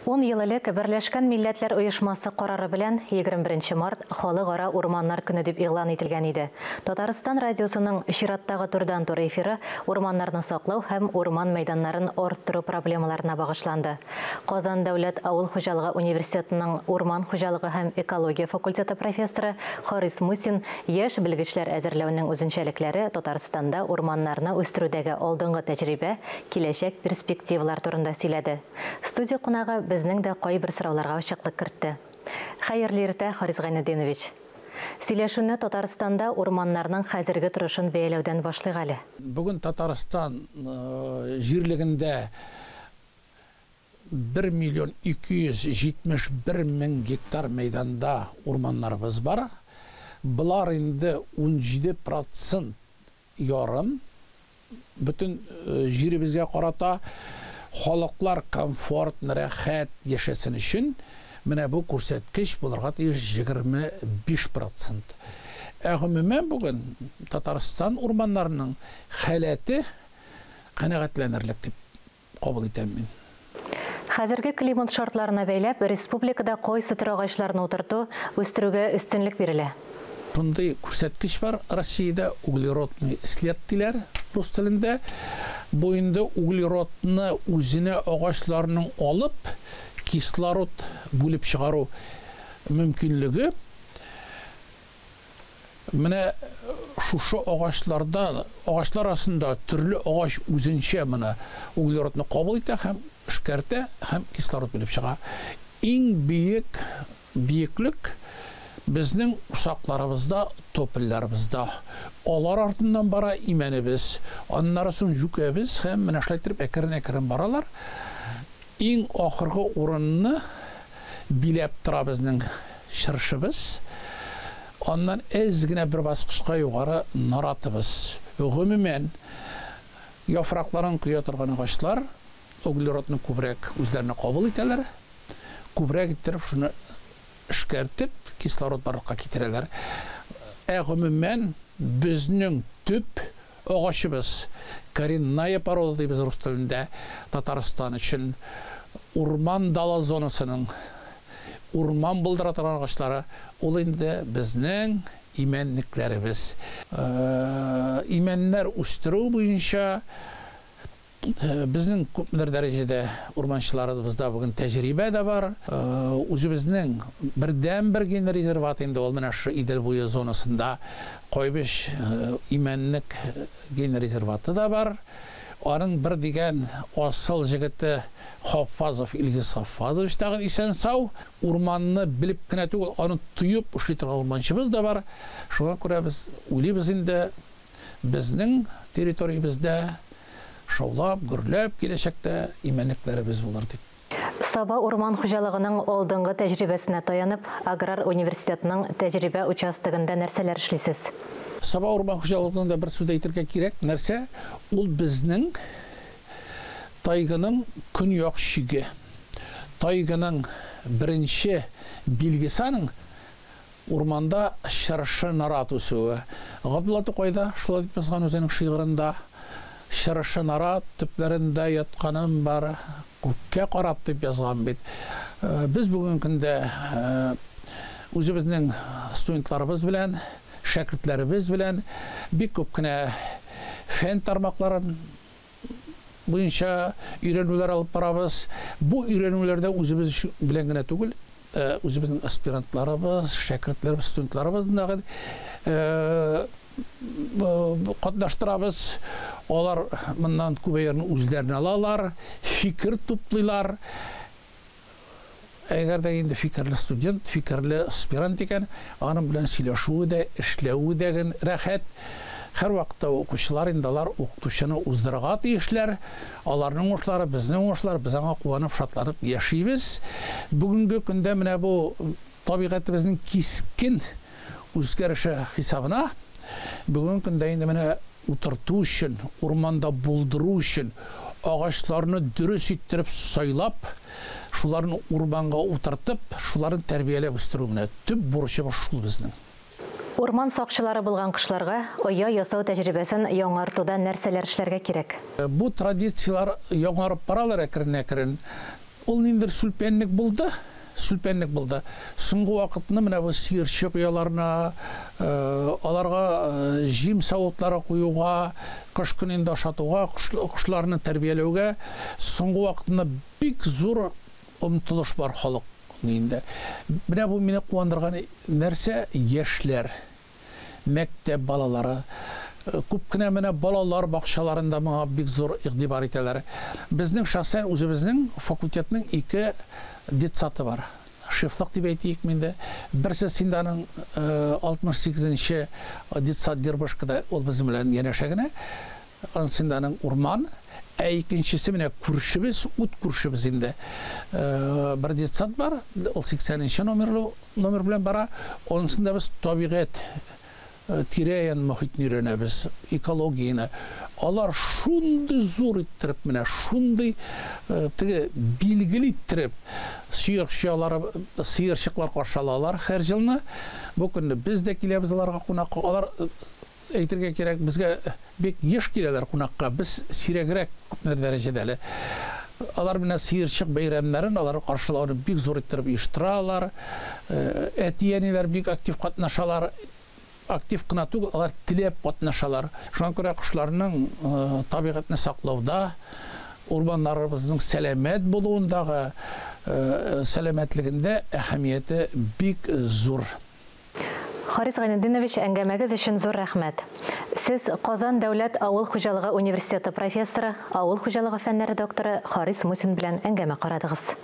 Ун ел элек Берләшкән Милләтләр Оешмасы карары белән 21 март Халыкара урманнар көне дип игълан ителгән иде. Татарстан радиосының чираттагы турыдан-туры эфиры урманнарны саклау һәм урман мәйданнарын арттыру проблемаларына багышланды. Казан дәүләт авыл хуҗалыгы университетының урман хуҗалыгы һәм экология факультеты профессоры Харис Мусин яшь белгечләр әзерләүнең үзенчәлекләре, Татарстанда урманнарны үстерүдәге алдынгы тәҗрибә, киләчәк перспективалар турында сөйләде. Студия кунагы безнең дә кайбер сорауларга ачыклык кертте. Хәерле иртә, Харис Гайнетдинович. Сөйләшүне Татарстанда урманнарның хәзерге торышын бәяләүдән башлыйк әле. Бүген Татарстан җирлегендә 1 миллион 271 мең гектар мәйданда урманнарыбыз бар. Болар инде 17 процент ярым бөтен җиребезгә карата. Халыклар комфорт, рәхәт яшәсен өчен менә бу күрсәткеч булырга тиеш 25 процент. Ә гомумән бүген Татарстан урманнарының халәте канәгатьләнерлек дип кабул итәм мин. Хәзерге климат шартларына бәйләп, республикада кайсы төр агачларны утырту, үстерүгә өстенлек бирелә? Шундый күрсәткеч бар Россиядә, углеродный след диләр рус телендә. Бу инде углеродны үзенә агачларның алып, кислород бүлеп чыгару мөмкинлеге. Менә шушы агачларда, агачлар арасында төрле агач үзенчә моны углеродны кабул итә һәм эшкәртә һәм кислород бүлеп чыга. Иң биек биеклек безнең усакларыбызда, топольләребездә. Алар артыннан бара имәнебез, аннары соң җүкәбез һәм менә шулай итеп әкрен-әкрен баралар. Иң ахыргы урынны биләп тора безнең чыршыбыз. Аннан әз генә бер баскычка югары наратыбыз. Гомумән, яфракларын коя торган агачлар углеродны күбрәк үзләренә кабул итәләр, күбрәк иттереп шуны эшкәртеп, кислород барлыкка китерәләр. Ә гомумән, безнең төп агачыбыз, коренная порода дибез рус телендә, Татарстан өчен урман дала зонасының урман булдыра торган агачлары, ул инде безнең имәнлекләребез. Имәннәр үстерү буенча безнең күпмедер дәрәҗәдә урманчыларыбызда бүген тәҗрибә дә бар. Үзебезнең бердәнбер ген резерват инде ул менә шушы Идел буе зонасында Кайбыч имәнлек ген резерваты да бар. Аның бер дигән асыл җегете Хаффазов Илгиз Хаффазович тагын исән-сау. Урманны белеп кенә түгел, аны тоеп эшли торган урманчыбыз да бар. Шуңа күрә без уйлыйбыз инде, безнең территориябездә шаулап, гөрләп киләчәктә имәнлекләребез булыр дип. Саба урман хуҗалыгының алдынгы тәҗрибәсенә таянып, аграр университетның тәҗрибә участогында нәрсәләр эшлисез? Саба урман хуҗалыгының да бер сүз әйтергә кирәк. Нәрсә? Ул безнең тайганың көньяк чиге. Тайганың беренче билгесе аның урманда чыршы нарат үсүе. Габдулла Тукай да шулай дип язган үзенең шигырендә. Чыршы нарат төпләрендә ятканым бар, күккә карап дип язган бит. Без бүгенге көндә үзебезнең студентларыбыз белән, шәкертләребез белән бик күп кенә фән тармакларын буенча өйрәнүләр алып барабыз. Бу өйрәнүләрдә үзебез белән генә түгел, үзебезнең аспирантларыбыз, шәкертләребез, студентларыбыз катнаштырабыз. Алар моннан күбәерне үзләренә алалар, фикер туплыйлар. Әгәр дә инде фикерле студент, фикерле аспирант икән, аның белән сөйләшүе дә, эшләве дә рәхәт. Һәр вакытта укучылар инде алар укытучыны уздырырга тиешләр. Аларның уңышлары, безнең уңышлар, без аңа куанып, шатланып яшибез. Бүгенге көндә менә бу табигатебезнең кискен үзгәреше хисабына бүгенге көндә инде менә утырту өчен, урманда булдыру өчен агачларны дөрес иттереп сайлап, шуларны урманга утыртып, шуларны тәрбияләп үстерү менә төп бурычыбыз шул безнең. Урман сакчылары булган кошларга оя ясау тәҗрибәсен яңартуда нәрсәләр эшләргә кирәк? Бу традицияләр яңарып баралар әкрен-әкрен. Ул ниндидер сүлпәнлек булды, сүлпәнлек булды. Соңгы вакытны менә бу сыерчык ояларына, аларга җим савытлары куюга, кыш көне инде ашатуга, кошларны тәрбияләүгә соңгы вакытны бик зур омтылыш бар халык инде. Менә бу мине куандырган нәрсә яшьләр. Мәктәп балалары, күп кенә менә балалар бакчаларында моңа бик зур игътибар итәләр. Безнең шәхсән үзебезнең факультетның ике детсаты бар. Шефлык дип әйтик инде. Берсе инде аның 68 нче детсад Дербышкада, ул безнең белән янәшә генә. Анысы инде аның урман, ә икенчесе менә күршебез, ут күршебез инде. Бер детсад бар, ул 80 нче номерлы номер белән бара. Анысында без табигать тирә-ян мохитне өйрәнәбез, экологияне. Алар шундый зур иттереп, менә шундый теге билгеле иттереп сыерчыклар, сыерчыклар каршы алалар һәр елны. Бу көнне без дә киләбез аларга кунакка. Алар әйтергә кирәк, безгә бик еш киләләр кунакка. Без сирәгрәк күпмедер дәрәҗәдә әле. Алар менә сыерчык бәйрәмнәрен, алар каршылауны бик зур иттереп оештыралар. Әти-әниләр бик актив катнашалар. Актив кына түгел, алар теләп катнашалар. Шуңа күрә кошларның табигатьне саклауда, урманнарыбызның сәламәт булуындагы сәламәтлегендә әһәмияте бик зур. Харис Гайнетдинович, әңгәмәгез өчен зур рәхмәт. Сез Казан дәүләт авыл хуҗалыгы университеты профессоры, авыл хуҗалыгы фәннәре докторы Харис Мусин белән әңгәмә карадыгыз.